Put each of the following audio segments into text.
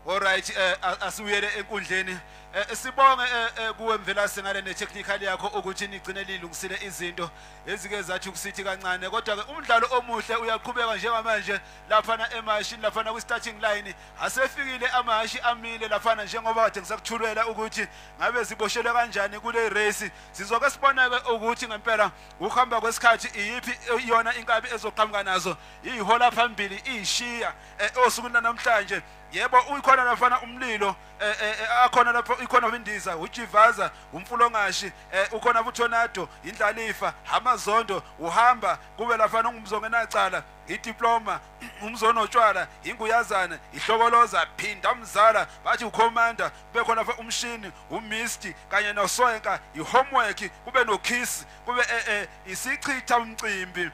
Alright, asibuyele enkundleni. Sibonge kuwe Mvelase ngale ne-technical yakho ukuthi nigcine lilungisile izinto ezike zathi ukusithi kancane, kodwa ke umdlalo omuhle uyaqhubeka njengamanje laphana emashini, laphana kwi-starting line asefikile amahashi amile laphana, njengoba kade ngisakuthulwela ukuthi ngabe ziboshelwe kanjani kule race. Sizoke sibone-ke ukuthi ngempela ukuhamba kwesikhathi iyiphi iyona inkabi ezoqhamuka nazo iyihola phambili iyishiya osukwini namhlanje. Yebo, uyikhona lafana umlilo, akhona lapho, ikhona indiza ujivaza umfulongashi, ukhona uTornado, indlalifa, amazondo, uhamba kube lafana ungumzongenacala, idiploma, umzonotshwala, inguyazana, ihlokoloza, phinda mzala, bathi ucommander, kube khona umshini, umisti kanye noswenka, ihomework, kube nokiss, kube isichitha umcimbi.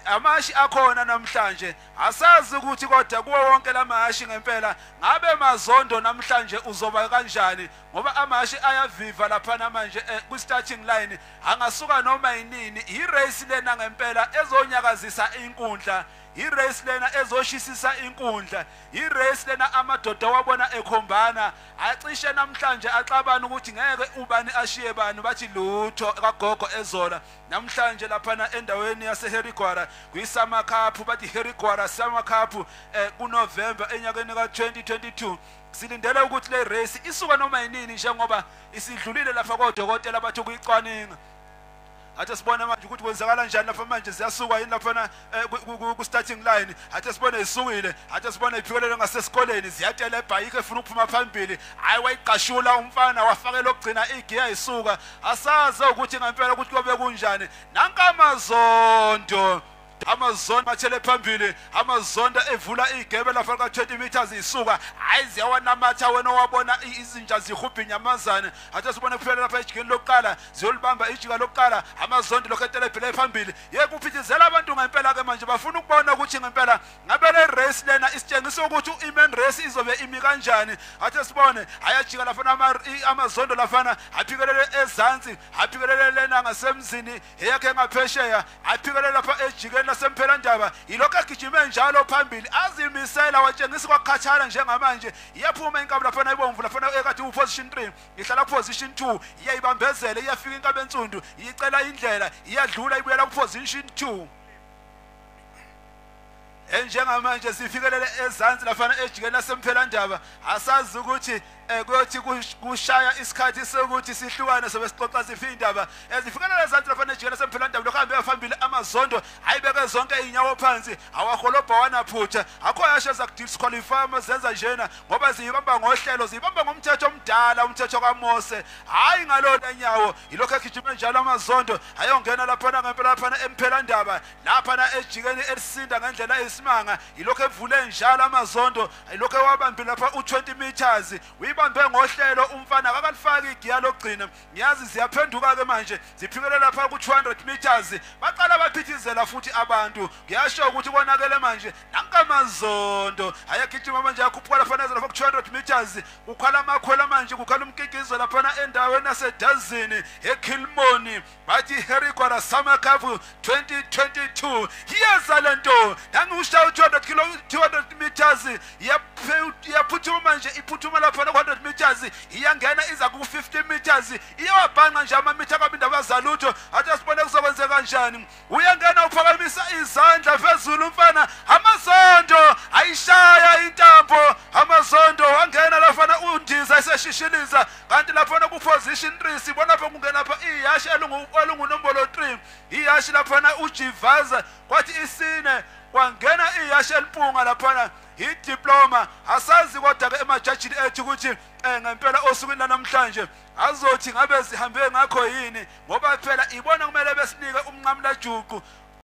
Amashi akhona namhlanje, asazi ukuthi kodwa kuwo wonke lamahashi ngempela ngabe Mazondo namhlanje uzoba kanjani, ngoba amahashi ayaviva lapha manje ku starting line, angasuka noma yinini. I-race lena ngempela ezonyakazisa inkundla, i-race lena ezoshisisa inkundla, i-race lena amadoda wabona ekhombana acishe namhlanje axabana ukuthi ngeke ubani ashiye bani, bathi lutho kagogo ezola namhlanje laphana endaweni yaseHarry kwi-Summer Cup, bathi Harry Gwala Summer Cup kuNovember enyakeni ka-2022. Silindele ukuthi le race isuka noma yinini njengoba isidlulile lapha kodokotela bathi kuyicwaninga. Athi sibone manje ukuthi kwenzakala kanjani lapha manje, ziyasuka yini lapha ku starting line. Athi sibone isukile, athi sibone iphikelele ngasesikoleni, ziyatela ebhayike efuna ukuphuma phambili. Hayi, wayiqashula umfana wafakela okugcina igiya isuka. Asazi ukuthi ngempela ukuthi kuyobe kunjani. Nanka Amazondo, Amazondo mathele phambili, Amazondo evula igebe lapha ka 20 meters isuka. Hayi, ziyawanamatha wena wabona izinja zihubha inyamazane. Athi sibone kuphela lapha ejikeni lokuqala, ziyolibamba ijika lokuqala. Amazondo lokho etelebhele phambili, yeke uphithizela abantu ngempela ke manje, bafuna ukubona ukuthi ngempela ngabe le race lena isitshengisa ukuthi i-main race izobe imi kanjani. Athi sibone ayajika lapha Amazondo lafana, aphikelele ezansi, aphikelele lena ngasemzini eyakhe ngaphesheya, aphikelele lapha ejikeni lasemPhelandaba. Yilokho agijime njalo phambili, azimisela watshengisa kwakhathala njengamanje. Iyaphuma inkabi laphana ibomvu laphana ekade u-position 3 ihlala position 2, iyayibambezela, iyafika inkabi ensundu, iyicela indlela, iyadlula ibuyela ku-position 2. Njengamanje sifikelele ezansi lafana ejikeni lasemPhelandaba. Asazi ukuthi kuyothi kushaya isikhathi sokuthi sihlukane sobe sixoxa sifike indaba. Ezifikelela ezansi lafana ejikeni lasemPhelandaba, lokho hambe phambili Amazondo, ayibeke zonke inyawo phansi, awaholobha wanaphutha, akho yasho zakudisqualify zenza njena ngoba ziyibamba ngohlelo, ziyibamba ngomthetho omdala, umthetho kaMose, hayi ngalona nyawo. Yilokho egijime njalo Amazondo, ayongena laphana ngempela laphana eMphelandaba, laphana ejikeni elisinda ngendlela eyisimanga. Yilokho evule njalo Amazondo, yilokho ewabambile lapha u20 meters, uyibambe ngohlelo umfana akakalifaki igiya lokugcina. Ngiyazi ziyaphenduka ke manje, ziphikelela lapha ku200 meters, baqala baphithizela futhi abantu. Ngiyasho ukuthi konakele manje. Nanka Amazondo ayagijima manje, ayakhuphuka lapha lapha ku200 meters, kukhala amakhwela manje, kukhala umkikizo laphana endaweni yasedazini eKilmoni, bathi Harry Gwala Summer Cup 2022. Iyeza lento nangiusha 200 kilo 200 meters, iyaphuthuma manje, iphuthuma lapha 100 meters, iyangena iza ku 50 meters, iyawabhanqa nje amamitha kabinda abazalutho. Athi sibone kuzokwenzeka kanjani. Uyangena uphakamisa izandla phezulu umfana, Amazondo ayishaya intambo, Amazondo wangena lafana undiza eseshishiliza, kanti laphana ku position 3 sibona lapha kungena lapha ihashi elungunombolo 3, ihashi laphana ujivaza, kwathi isine kwangena ihashi elimpunga laphana idiploma. Asazi kodwa ke emajajini ethu ukuthi ngempela osukwini namhlanje azothi ngabe sihambe ngakho yini, ngoba phela ibona kumele besinike umnqamula juqu.